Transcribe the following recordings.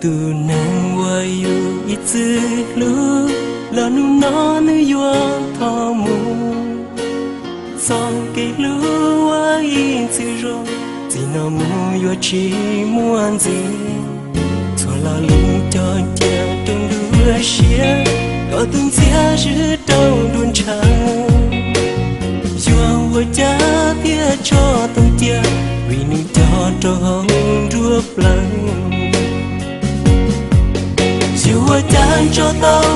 Tus neeg uas yus ib txwm hlub, los hnub no nws yuav thov mus. Txoj kev hlub uas ib txwm zoo, txij no mus yuav tsis muaj ntxiv. Txhua lo lus cog cia rau nruab siab, kom tus ntxias swb rau nruab ntshav. Yuav ua cas thiaj tso tau cia, vim nws cog rau hauv nruab plawv. Yuav ua cas tso tau,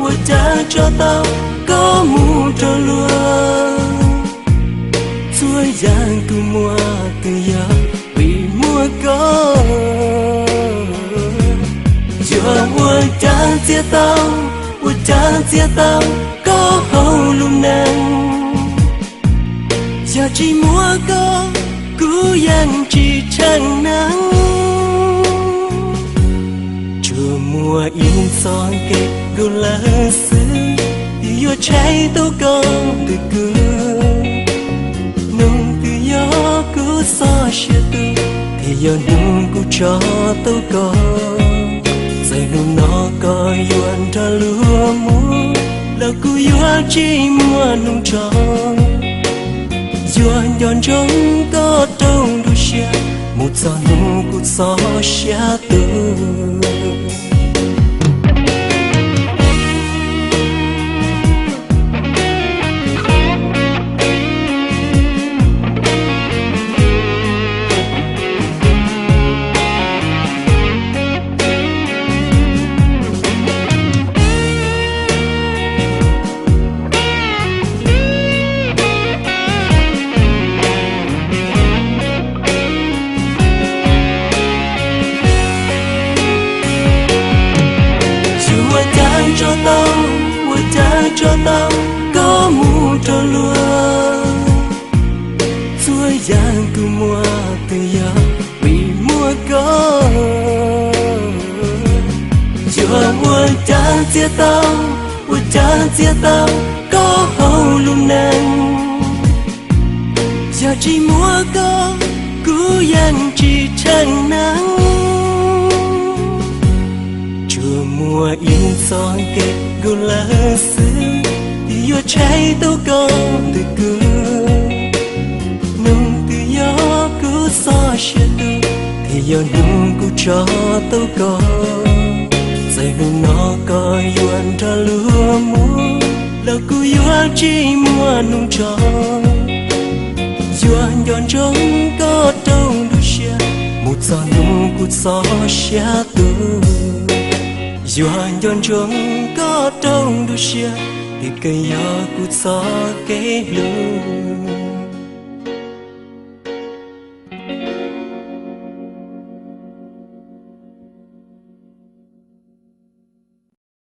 ua cas tso tau, koj mus rau luag. Txhua yam kuv muaj twb yog vim muaj koj. Yuav ua cas txiav tau, ua cas txiav tau, koj hauv lub neej. Yog tsis muaj koj, kuv yeej tsis tsheej neeg. Tsuas muaj ib txoj kev nkaus lawm xwb, twb yuav tshaib tau koj tus kwv. Hnub twg yog kuv txoj sia tu, thiaj yog hnub kuv tso tau koj. Txawm hnub no koj yuav nrog luag mus, los kuv yuav tsis muaj hnub tso. Yuav nco ntsoov koj rau nruab siab, mus txog hnub kuv txoj sia tu. Yuav ua cas tso tau, ua cas tso tau, koj mus rau luag. Txhua yam kuv muaj twb yog vim muaj koj. Yuav ua cas txiav tau, ua cas txiav tau, koj hauv lub neej. Yog tsis muaj koj, kuv yeej tsis tsheej neeg. Tsuas muaj ib txoj kev nkaus lawm xwb, twb yuav tshaib tau koj tus kwv. Hnub twg yog kuv txoj sia tu, thiaj yog hnub kuv tso tau koj. Txawm hnub no koj yuav nrog luag mus, los kuv yuav tsis muaj hnub tso. Yuav nco ntsoov koj rau nruab siab, mus txog hnub kuv txoj sia tu. Yuav nco ntsoov koj rau nruab siab, twb kawg yog kuv txoj kev hlub.